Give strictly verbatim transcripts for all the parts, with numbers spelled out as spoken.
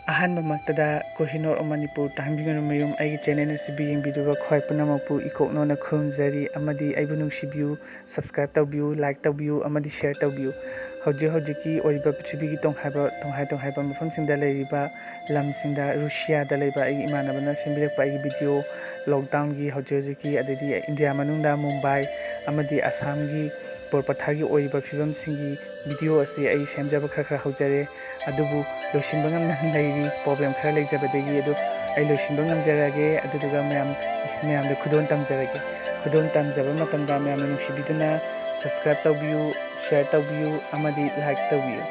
ꯑꯍꯥꯟꯕꯃꯛꯇꯗ Kohinoor of Manipur ꯇꯥꯍꯟꯕꯤꯒꯅꯨ ꯃꯌꯨꯝ ꯑꯩꯒꯤ channel ꯑꯁꯤꯕꯨ ꯌꯦꯡꯕꯤꯔꯤꯕ ꯈ꯭ꯋꯥꯏ ꯄꯨꯝꯅꯃꯛꯄꯨ ꯏꯀꯣꯛꯅꯣꯅ ꯈꯨꯔꯨꯝꯖꯔꯤ ꯑꯃꯗꯤ ꯑꯩꯕꯨ ꯅꯨꯡꯁꯤꯕꯤꯌꯨ, ꯁꯕꯁꯀ꯭ꯔꯥꯏꯕ ꯇꯧꯕꯤꯌꯨ, ꯂꯥꯏꯛ ꯇꯧꯕꯤꯌꯨ ꯑꯃꯗꯤ ꯁꯤꯌꯔ ꯇꯧꯕꯤꯌꯨ꯫ ꯍꯧꯖꯤꯛ ꯍꯧꯖꯤꯛꯀꯤ ꯑꯣꯏꯔꯤꯕ ꯄ꯭ꯔꯤꯊꯤꯕꯤꯒꯤ ꯇꯣꯡꯈꯥꯏꯕ, ꯇꯣꯡꯈꯥꯏ ꯇꯣꯡꯈꯥꯏꯕ ꯃꯐꯝꯁꯤꯡꯗ ꯂꯩꯔꯤꯕ ꯂꯝꯁꯤꯡꯗ, ꯔꯨꯁꯤꯌꯥꯗ ꯂꯩꯕ ꯑꯩꯒꯤ ꯏꯃꯥꯟꯅꯕꯅ ꯁꯦꯝꯕꯤꯔꯛꯄ ꯑꯩꯒꯤ ꯚꯤꯗꯤꯑꯣ, ꯂꯣꯛꯗꯥꯎꯟꯒꯤ ꯍꯧꯖꯤꯛ ꯍꯧꯖꯤꯛꯀꯤ, ꯑꯗꯩꯗꯤ ꯏꯟꯗꯤꯌꯥ ꯃꯅꯨꯡꯗ ꯃꯨꯝꯕꯥꯏ ꯑꯃꯗꯤ ꯑꯁꯥꯝꯒꯤ ꯕꯣꯔꯄꯊꯥꯒꯤ ꯑꯣꯏꯔꯤꯕ ꯐꯤꯕꯝꯁꯤꯡꯒꯤ ꯚꯤꯗꯤꯑꯣ ꯑꯁꯤ ꯑꯩ ꯁꯦꯝꯖꯕ ꯈꯔ ꯈꯔ ꯍꯧꯖꯔꯦ꯫ ꯑꯗꯨꯕꯨ ꯂꯣꯏꯁꯤꯟꯕ ꯉꯝꯗꯅ ꯂꯩꯔꯤ, ꯄ꯭ꯔꯣꯕ꯭ꯂꯦꯝ ꯈꯔ ꯂꯩꯖꯕꯗꯒꯤ꯫ ꯑꯗꯨ ꯑꯩ ꯂꯣꯏꯁꯤꯟꯕ ꯉꯝꯖꯔꯒꯦ, ꯑꯗꯨꯗꯨꯒ ꯃꯌꯥꯝ, ꯃꯌꯥꯝꯗ ꯈꯨꯗꯣꯜ ꯇꯝꯖꯔꯒꯦ꯫ ꯈꯨꯗꯣꯜ ꯇꯝꯖꯕ ꯃꯇꯝꯗ ꯃꯌꯥꯝꯅ ꯅꯨꯡꯁꯤꯕꯤꯗꯨꯅ ꯁꯕꯁꯀ꯭ꯔꯥꯏꯕ ꯇꯧꯕꯤꯌꯨ, ꯁꯤꯌꯔ ꯇꯧꯕꯤꯌꯨ ꯑꯃꯗꯤ ꯂꯥꯏꯛ ꯇꯧꯕꯤꯌꯨ꯫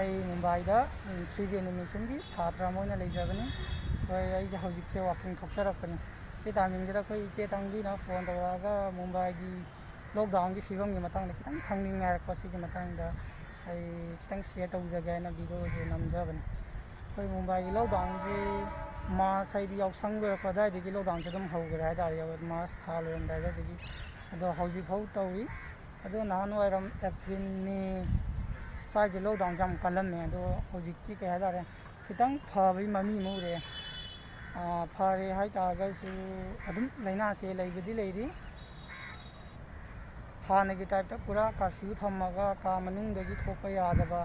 ꯑꯩ ꯃꯨꯝꯕꯥꯏꯗ ꯊ꯭ꯔꯤ ꯗꯤ ꯑꯦꯅꯤꯃꯦꯁꯟꯒꯤ ꯁꯥꯇ꯭ꯔ ꯑꯃ ꯑꯣꯏꯅ ꯂꯩꯖꯕꯅꯤ꯫ ꯍꯣꯏ, ꯑꯩꯁꯦ ꯍꯧꯖꯤꯛꯁꯦ ꯋꯥꯛꯀꯤꯡ ꯊꯣꯛꯆꯔꯛꯄꯅꯤ꯫ ꯁꯤ ꯇꯥꯏꯃꯤꯡꯁꯤꯗ ꯑꯩꯈꯣꯏ ꯏꯆꯦ ꯇꯥꯡꯕꯤꯅ ꯐꯣꯟ ꯇꯧꯔꯛꯑꯒ ꯃꯨꯝꯕꯥꯏꯒꯤ ꯂꯣꯛꯗꯥꯎꯟꯒꯤ ꯐꯤꯕꯝꯒꯤ ꯃꯇꯥꯡꯗ ꯈꯤꯇꯪ ꯈꯪꯅꯤꯡꯉꯦ ꯍꯥꯏꯔꯛꯄ, ꯁꯤꯒꯤ ꯃꯇꯥꯡꯗ ꯑꯩ ꯈꯤꯇꯪ ꯁꯤꯌꯔ ꯇꯧꯖꯒꯦ ꯍꯥꯏꯅ ꯚꯤꯗꯤꯑꯣꯁꯦ ꯅꯝꯖꯕꯅꯤ꯫ ꯑꯩꯈꯣꯏ ꯃꯨꯝꯕꯥꯏꯒꯤ ꯂꯣꯛꯗꯥꯎꯟꯁꯤ ꯃꯥꯔꯁ, ꯍꯥꯏꯗꯤ ꯌꯥꯎꯁꯪ ꯂꯣꯏꯔꯛꯄ ꯑꯗꯨꯋꯥꯏꯗꯒꯤ ꯂꯣꯛꯗꯥꯎꯟꯁꯦ ꯑꯗꯨꯝ ꯍꯧꯈ꯭ꯔꯦ ꯍꯥꯏꯇꯥꯔꯦ, ꯃꯥꯔꯁ ꯊꯥ ꯂꯣꯏꯔꯝꯗꯥꯏ ꯑꯗꯨꯋꯥꯏꯗꯒꯤ꯫ ꯑꯗꯣ ꯍꯧꯖꯤꯛ ꯐꯥꯎ ꯇꯧꯔꯤ꯫ ꯑꯗꯣ ꯅꯍꯥꯟꯋꯥꯏꯔꯝ ꯑꯦꯄ꯭ꯔꯤꯜ, ꯃꯦ ꯁ꯭ꯋꯥꯏꯁꯦ ꯂꯣꯛꯗꯥꯎꯟꯁꯦ ꯌꯥꯝ ꯀꯜꯂꯝꯃꯦ꯫ ꯑꯗꯣ ꯍꯧꯖꯤꯛꯇꯤ ꯀꯩ ꯍꯥꯏꯇꯥꯔꯦ, ꯈꯤꯇꯪ ꯐꯕꯒꯤ ꯃꯃꯤ ꯑꯃ ꯎꯔꯛꯑꯦ꯫ ꯑꯥ, ꯐꯔꯦ ꯍꯥꯏꯇꯥꯔꯒꯁꯨ ꯑꯗꯨꯝ ꯂꯥꯏꯅꯥꯁꯦ ꯂꯩꯕꯗꯤ ꯂꯩꯔꯤ꯫ ꯍꯥꯟꯅꯒꯤ ꯇꯥꯏꯞꯇ ꯄꯨꯔꯥ ꯀꯥꯔꯐ꯭ꯌꯨ ꯊꯝꯃꯒ ꯀꯥ ꯃꯅꯨꯡꯗꯒꯤ ꯊꯣꯛꯄ ꯌꯥꯗꯕ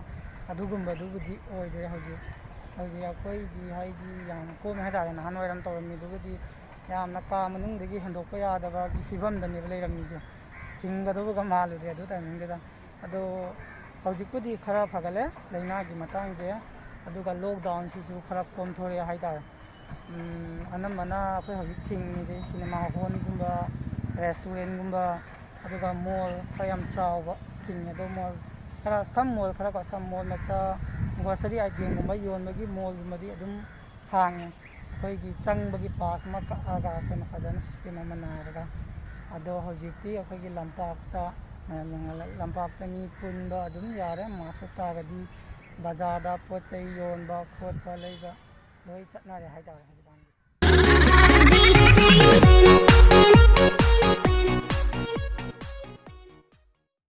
ꯑꯗꯨꯒꯨꯝꯕꯗꯨꯕꯨꯗꯤ ꯑꯣꯏꯗ꯭ꯔꯦ ꯍꯧꯖꯤꯛ꯫ ꯍꯧꯖꯤꯛ ꯑꯩꯈꯣꯏꯒꯤ ꯍꯥꯏꯗꯤ ꯌꯥꯝ ꯀꯣꯝꯃꯦ ꯍꯥꯏꯇꯥꯔꯦ, ꯅꯍꯥꯟꯋꯥꯏꯔꯝ ꯇꯧꯔꯝꯃꯤꯗꯨꯒꯗꯤ ꯌꯥꯝꯅ ꯀꯥ ꯃꯅꯨꯡꯗꯒꯤ ꯍꯦꯟꯗꯣꯛꯄ ꯌꯥꯗꯕꯒꯤ ꯐꯤꯕꯝꯗꯅꯦꯕ ꯂꯩꯔꯝꯃꯤꯁꯦ꯫ ꯍꯤꯡꯒꯗꯧꯕꯒ ꯃꯥꯜꯂꯨꯗꯦ ꯑꯗꯨ ꯇꯥꯏꯃꯤꯡꯗꯨꯗ꯫ ꯑꯗꯣ ꯍꯧꯖꯤꯛꯄꯨꯗꯤ ꯈꯔ ꯐꯒꯠꯂꯦ ꯂꯥꯏꯅꯥꯒꯤ ꯃꯇꯥꯡꯁꯦ, ꯑꯗꯨꯒ ꯂꯣꯛꯗꯥꯎꯟꯁꯤꯁꯨ ꯈꯔ ꯀꯣꯝꯊꯣꯔꯛꯑꯦ ꯍꯥꯏꯇꯥꯔꯦ꯫ ꯎꯝ, ꯑꯅꯝꯕꯅ ꯑꯩꯈꯣꯏ ꯍꯧꯖꯤꯛ ꯊꯤꯡꯉꯤꯁꯦ ꯁꯤꯅꯦꯃꯥ ꯍꯣꯜꯒꯨꯝꯕ, ꯔꯦꯁꯇꯨꯔꯦꯟꯒꯨꯝꯕ, ꯑꯗꯨꯒ ꯃꯣꯜ ꯈꯔ ꯌꯥꯝ ꯆꯥꯎꯕ ꯊꯤꯡꯉꯦ꯫ ꯑꯗꯣ ꯃꯣꯜ ꯈꯔ, ꯁꯝ ꯃꯣꯜ ꯈꯔꯀꯣ, ꯁꯝ ꯃꯣꯜ ꯃꯆꯥ, ꯒ꯭ꯔꯣꯁꯔꯤ ꯑꯥꯏꯇꯦꯝꯒꯨꯝꯕ ꯌꯣꯟꯕꯒꯤ ꯃꯣꯜꯒꯨꯝꯕꯗꯤ ꯑꯗꯨꯝ ꯍꯥꯡꯉꯦ꯫ ꯑꯩꯈꯣꯏꯒꯤ ꯆꯪꯕꯒꯤ ꯄꯥꯁ ꯑꯃ ꯀꯛꯑꯒ ꯑꯩꯈꯣꯏꯅ ꯐꯖꯅ ꯁꯤꯁꯇꯦꯝ ꯑꯃ ꯅꯥꯏꯔꯒ꯫ ꯑꯗꯣ ꯍꯧꯖꯤꯛꯇꯤ ꯑꯩꯈꯣꯏꯒꯤ ꯂꯝꯄꯥꯛꯇ ꯃꯌꯥꯝ ꯌꯦꯡꯍꯜꯂ-, ꯂꯝꯄꯥꯛꯇ ꯃꯤ ꯄꯨꯟꯕ ꯑꯗꯨꯝ ꯌꯥꯔꯦ, ꯃꯥꯁ ꯎꯞꯇꯥꯔꯒꯗꯤ꯫ ꯕꯖꯥꯔꯗ ꯄꯣꯠ ꯆꯩ ꯌꯣꯟꯕ ꯈꯣꯠꯄ ꯂꯩꯕ ꯂꯣꯏ ꯆꯠꯅꯔꯦ ꯍꯥꯏꯇꯥꯔꯦ ꯍꯧꯖꯤꯛ꯫